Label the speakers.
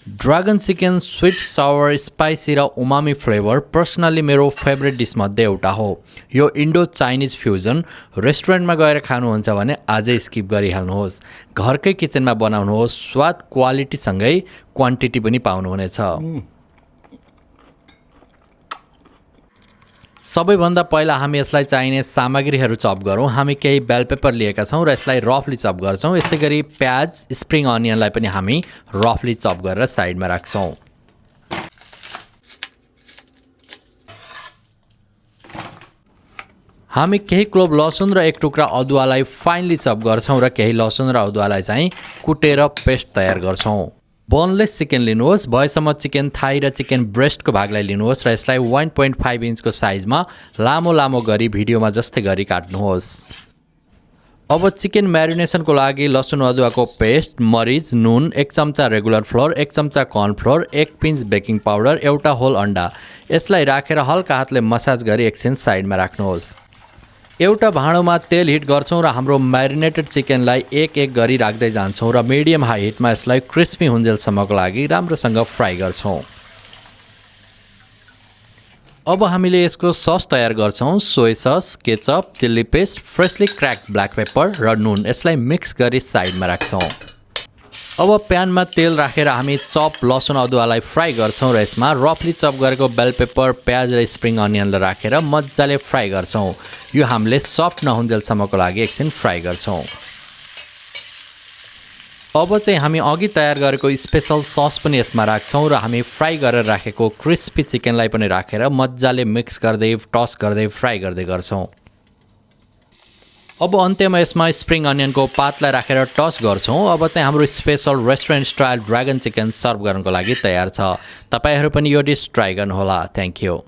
Speaker 1: Dragon chicken sweet सावर spicy र umami flavour personally मेरो favourite डिसमध्ये एउटा हो। यो इन्डो चाइनिज फ्युजन रेस्टुरेन्टमा गएर खानुहुन्छ भने आजै स्किप गरिहाल्नुहोस्। घरकै किचनमा बनाउनुहोस्, स्वाद क्वालिटीसँगै क्वान्टिटी पनि पाउनुहुनेछ। सबैभन्दा पहिला हामी यसलाई चाहिने सामग्रीहरू चप गरौँ। हामी केही बेल पेपर लिएका छौँ र यसलाई रफली चप गर्छौँ। यसैगरी प्याज, स्प्रिङ अनियनलाई पनि हामी रफली चप गरेर साइडमा राख्छौँ। हामी केही क्लोभ लसुन र एक टुक्रा अदुवालाई फाइनली चप गर्छौँ र केही लसुन र अदुवालाई चाहिँ कुटेर पेस्ट तयार गर्छौँ। बोनलेस चिकन लिनुहोस्। भएसम्म चिकन थाई र चिकन ब्रेस्टको भागलाई लिनुहोस् र यसलाई 1.5 इन्चको साइजमा लामो लामो गरी भिडियोमा जस्तै गरी काट्नुहोस्। अब चिकन म्यारिनेसनको लागि लसुन अदुवाको पेस्ट, मरिच, नुन, 1 चम्चा रेगुलर फ्लोर, 1 चम्चा कर्नफ्लोर, 1 पिन्च बेकिङ पाउडर, एउटा होल अन्डा यसलाई राखेर हल्का हातले मसाज गरी एकछिन साइडमा राख्नुहोस्। एउटा भाँडोमा तेल हिट गर्छौँ र हाम्रो म्यारिनेटेड चिकनलाई एक एक गरी राख्दै जान्छौँ र मिडियम हाई हिटमा यसलाई क्रिस्पी हुन्जेलसम्मको लागि राम्रोसँग फ्राई गर्छौँ। अब हामीले यसको सस तयार गर्छौँ। Soya sauce, ketchup, chilli paste, freshly cracked black pepper र नुन यसलाई मिक्स गरी साइडमा राख्छौँ। अब प्यानमा तेल राखेर हामी चप लसुन अदुवालाई फ्राई गर्छौँ र यसमा रफली चप गरेको बेल पेपर, प्याज र स्प्रिङ अनियनलाई राखेर मजाले फ्राई गर्छौँ। यो हामीले सफ्ट नहुन्जेलसम्मको लागि एकछिन फ्राई गर्छौँ। अब चाहिँ हामी अघि तयार गरेको स्पेसल सस पनि यसमा राख्छौँ र हामी फ्राई गरेर राखेको क्रिस्पी चिकनलाई पनि राखेर मजाले मिक्स गर्दै टस गर्दै फ्राई गर्दै गर्छौँ। अब अन्त्यमा यसमा स्प्रिङ अनियनको पातलाई राखेर टस गर्छौँ। अब चाहिँ हाम्रो special restaurant style dragon chicken serve गर्नको लागि तयार छ। तपाईहरू पनि यो डिस ट्राई गर्नुहोला। Thank you.